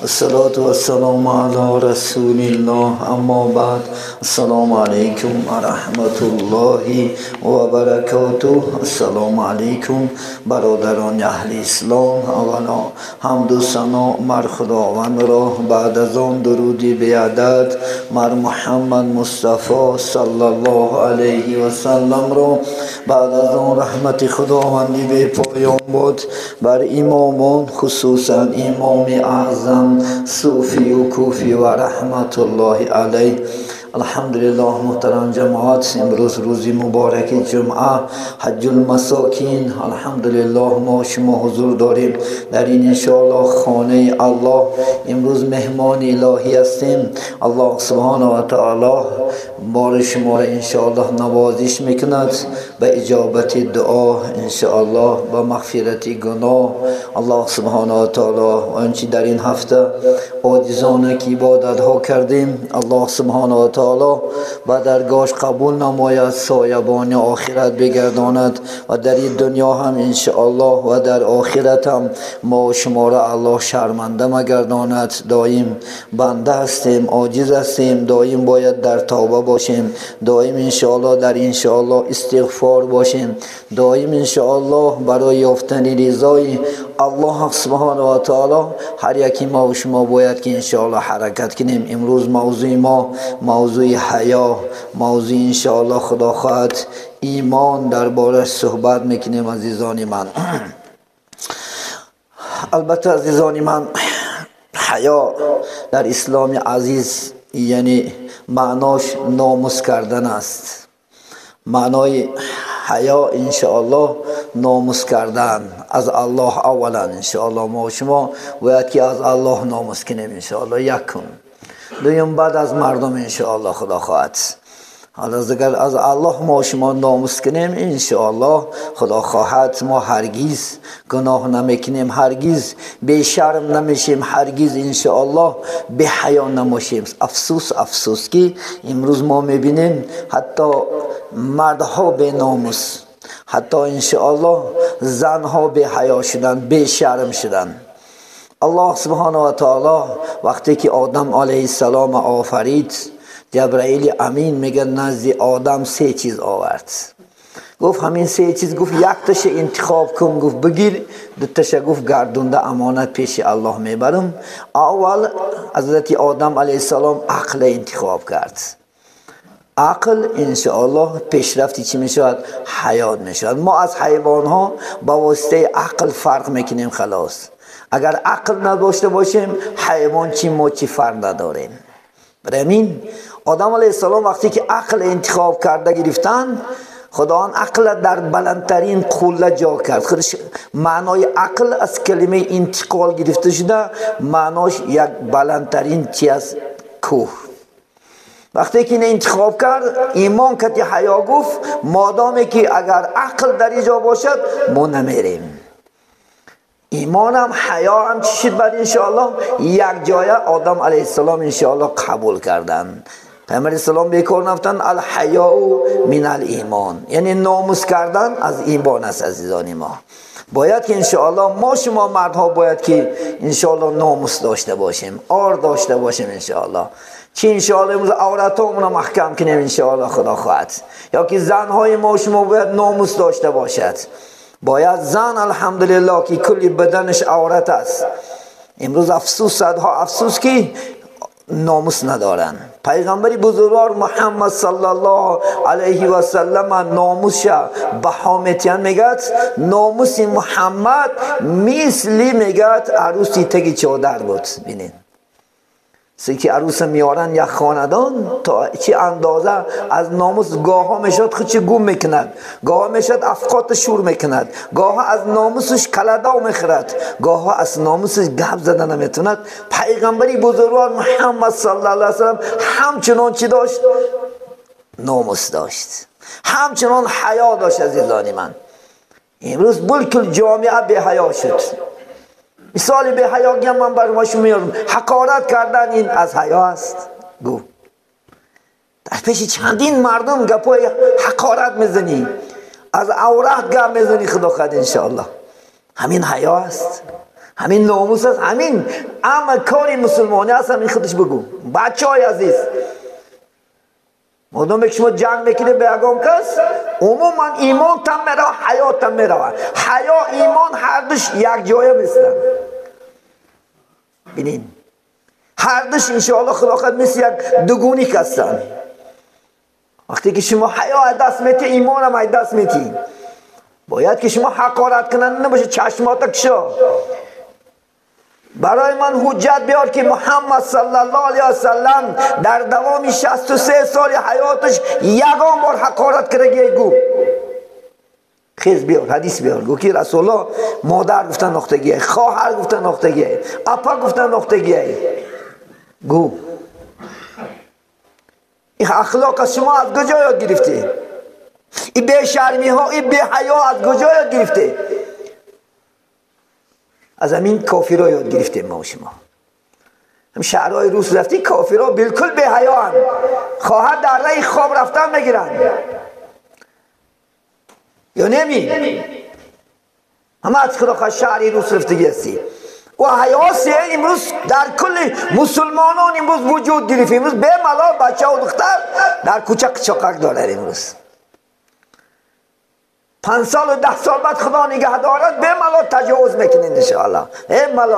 والصلاة والسلام على رسول الله. اما بعد، السلام علیکم و رحمت الله و برکاته. السلام علیکم برادران اهل اسلام. اولا حمد و ثنا مر خداوند را، بعد از آن درودی بیعدد مر محمد مصطفی صلی الله علیه و سلم را، بعد از آن رحمت خداوندی به پایان بود بر امامان، خصوصا امام اعظم صوفی و کوفی و رحمت الله علیه. الحمدلله محترم جماعت، امروز روزی مبارک جمعه، حج المساکین. الحمدلله ما شما حضور داریم در این انشاءالله خانه الله. امروز مهمان الهی هستیم. الله سبحانه و تعالی بار شما را انشاءالله نوازش میکند به اجابت دعا، انشاءالله به مغفرت گناه. الله سبحانه و تعالی آنچه در این هفته عاجزانه که عبادت ها کردیم، الله سبحانه و تعالی و درگاهش قبول نماید، سایبان آخرت بگرداند و در این دنیا هم انشاءالله و در آخرت هم ما شما را الله شرمنده مگرداند. دایم بنده هستیم، عاجز هستیم، دایم باید در توبه باشیم، دایم انشاءالله در انشاءالله استغفار باشیم، دایم انشاءالله برای یافتن رضای الله سبحانه و تعالی هر یکی ما و شما باید که انشاءالله حرکت کنیم. امروز موضوع ما موضوع حیا، موضوع انشاءالله خدا خواهد ایمان، دربارش صحبت میکنیم عزیزان من. البته عزیزان من، حیا در اسلام عزیز یعنی معناش ناموس کردن است. معنای حیا انشاءالله ناموس کردن از الله. اولا انشاءالله ما شما باید که از الله ناموس کنیم انشاءالله، یکم. دویم بعد از مردم انشاءالله خدا خواهد. حالا اگر از الله ما شما ناموس کنیم انشاءالله خدا خواهد ما هرگیز گناه نمیکنیم، هرگیز بی شرم نمیشیم، هرگیز انشاءالله بی حیا نماشیم. افسوس افسوس که امروز ما میبینیم حتی مردها بی ناموس، حتی انشاءالله زنها بی حیا شدن، بی شرم شدن. الله سبحانه و تعالی وقتی که آدم علیه السلام آفرید، جبرائیل امین میگه نزد آدم سه چیز آورد. گفت همین سه چیز، گفت یک تاش انتخاب کن، گفت بگیر، دو تاش گفت گردونده امانت پیش الله میبرم. اول حضرت آدم علیه السلام عقل انتخاب کرد. عقل انشاءالله پیشرفتی چی میشود؟ حیات میشود. ما از حیوان ها با واسطه عقل فرق میکنیم. خلاص اگر عقل نداشته باشیم حیوان چی ما چی فرق نداریم. برای همین آدم علیه السلام وقتی که عقل انتخاب کرده گرفتن، خداوند عقل در بلندترین قله جا کرد. خودش معنای عقل از کلمه انتقال گرفته شده، معناش یک بلندترین چی است؟ کوه. وقتی که این انتخاب کرد، ایمان کتی حیا گفت مادامی که اگر عقل در اینجا باشد ما نمیریم. ایمان هم حیا هم چی شد؟ بعد انشاءالله یک جایه آدم علیه السلام انشاءالله قبول کردن. پیامبر اسلام بیکار نفتن الحیاء من الایمان، یعنی ناموس کردن از ایمان است. عزیزان ما باید که انشاءالله ما شما مردها باید که انشاءالله ناموس داشته باشیم، آر داشته باشیم انشاءالله. چی انشاءالله امروز عورتامون رو محکم کنیم انشاءالله خدا خواهد. یا که زنهای ما شما باید ناموس داشته باشد. باید زن الحمدلله که کلی بدنش عورت است. امروز افسوس، صدها افسوس که ناموس ندارن. پیغمبر بزرگوار محمد صلی الله علیه و سلم ناموس بها میتین، میگه ناموس محمد مثلی میگه عروسی تگی چادر بود. بینین که عروس میارن یک خاندان تا چه اندازه از ناموس گاه میشد خودش گم میکند، گاه میشد افقات شور میکند، گاه از ناموسش کلدا میخورد، گاه از ناموسش گپ زدن نمیتوند. پیغمبری بزرگوار محمد صلی الله علیه و سلم همچنان چی داشت؟ ناموس داشت، همچنان حیا داشت. عزیزان من امروز بالکل جامعه بی حیا شد. مثال به حیا من بر شما میارم، حقارت کردن این از حیا است. گو در پیش چندین مردم گپای حقارت میزنی، از عورت گپ میزنی، خدا خواهد انشاءالله. همین حیا است. ҳамин номус аст, ҳамин ама кори мусулмонӣ аст, ҳамин худаш бигӯ. Бачаҳои азиз, модоме ки шумо ҷанг мекунед ба ягон кас, умуман имонтан меравад, ҳаётан меравад. Ҳаё, имон ҳардуш якҷоя мистанд. Бинин, ҳардуш иншоалло худо хоҳад мисли як дугуник ҳастанд. Вақте ки шумо ҳаё аз даст метиҳед, имонам аз даст метиҳед. Бояд ки шумо ҳақорат кунанда набошед, чашмота кушо. Барои ман ҳуҷҷат биёр ки Муҳаммад саллаллоҳу алайҳи васаллам дар давоми 63 соли ҳаёташ ягон бор ҳақорат кардагие гӯ. Хез биёр, ҳадис биёр. Гӯ ки Расулуллоҳ модар гуфта нохтагие, хоҳар гуфта нохтагие, апа гуфта нохтагие. Гӯ. Ин ахлоқ шумо аз куҷо ёд гирифтед? Ин бешармиҳо, ин беҳаё аз куҷо ёд гирифтед? Аз ҳамин кофирҳо ёд гирифтем мо шумо. Ҳам шаҳрҳои рус рафтӣ, кофирҳо билкул беҳаёанд. Хоҳад дар раи хоб рафтан мегиранд. Ё неми? Ҳама аз худо хоҳад шаҳри рус рафтагӣ ҳастӣ. Ва ҳаёсе имрӯз дар кулли мусулмонон имрӯз вуҷуд гирифт. Имрӯз бемалол бачаву духтар дар кӯча қичоқак дорад имрӯз. 5 солу 10 сол баъд худо нигаҳ дорад, бемалол таҷовуз мекунед иншоалло. Бемалол.